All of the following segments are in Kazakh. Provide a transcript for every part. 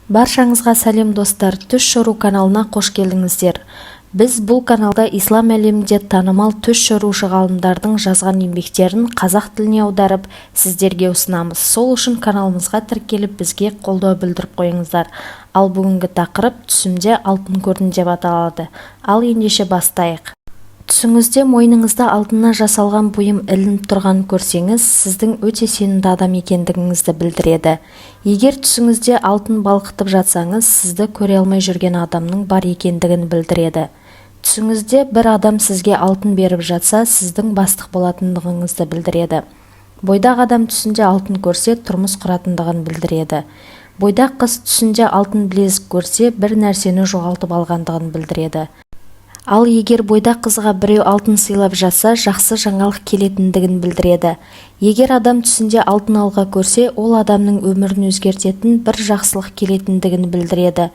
Баршаңызға сәлем, достар! Түс жору каналына қош келдіңіздер! Біз бұл каналда ислам әлемінде танымал түс жорушы ғалымдардың жазған еңбектерін қазақ тіліне аударып, сіздерге ұсынамыз. Сол үшін каналымызға тіркеліп, бізге қолдау білдіріп қойыңыздар. Ал бүгінгі тақырып «Түсімде алтын көрдім» деп аталады. Ал ендеше бастайық. Түсіңізде мойныңызда алтыннан жасалған бұйым ілініп тұрғанын көрсеңіз, сіздің өте сенімді адам екендігіңізді білдіреді. Егер түсіңізде алтын балқытып жатсаңыз, сізді көре алмай жүрген адамның бар екендігін білдіреді. Түсіңізде бір адам сізге алтын беріп жатса, сіздің бастық болатындығыңызды білдіреді. Бойдақ адам түсінде алтын көрсе, тұрмыс құратындығын білдіреді. Бойдақ қыз түсінде алтын білезік көрсе, бір нәрсені жоғалтып алғандығын білдіреді. Ал егер бойдақ қызға біреу алтын сыйлап жатса, жақсы жаңалық келетіндігін білдіреді. Егер адам түсінде алтын алқа көрсе, ол адамның өмірін өзгертетін бір жақсылық келетіндігін білдіреді.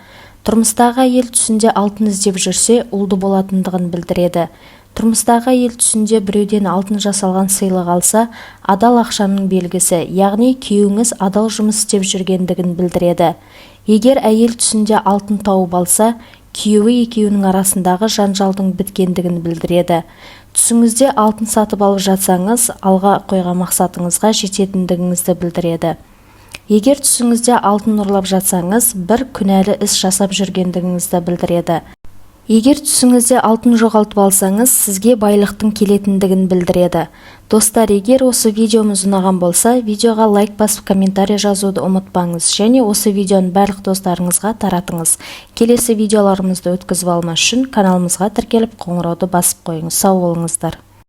Тұрмыстағы әйел түсінде алтын іздеп жүрсе, ұлды болатындығын білдіреді. Тұрмыстағы әйел түсінде біреуден алтын жасалған сыйлық алса, адал ақшаның белгісі, яғни күйеуіңіз адал жұмыс істеп жүргендігін білдіреді. Егер әйел түсінде алтын тауып алса, күйеуі екеуінің арасындағы жанжалдың біткендігін білдіреді. Түсіңізде алтын сатып алып жатсаңыз, алға қойған мақсатыңызға жететіндігіңізді білдіреді. Егер түсіңізде алтын ұрлап жатсаңыз, бір күнәлі іс жасап жүргендігіңізді білдіреді. Егер түсіңізде алтын жоғалтып алсаңыз, сізге байлықтың келетіндігін білдіреді. Достар, егер осы видеомыз ұнаған болса, видеоға лайк басып, комментарий жазуды ұмытпаңыз және осы видеоны барлық достарыңызға таратыңыз. Келесі видеоларымызды өткізіп алмас үшін каналымызға тіркеліп, қоңырауды басып қойыңыз. Сау болыңыздар!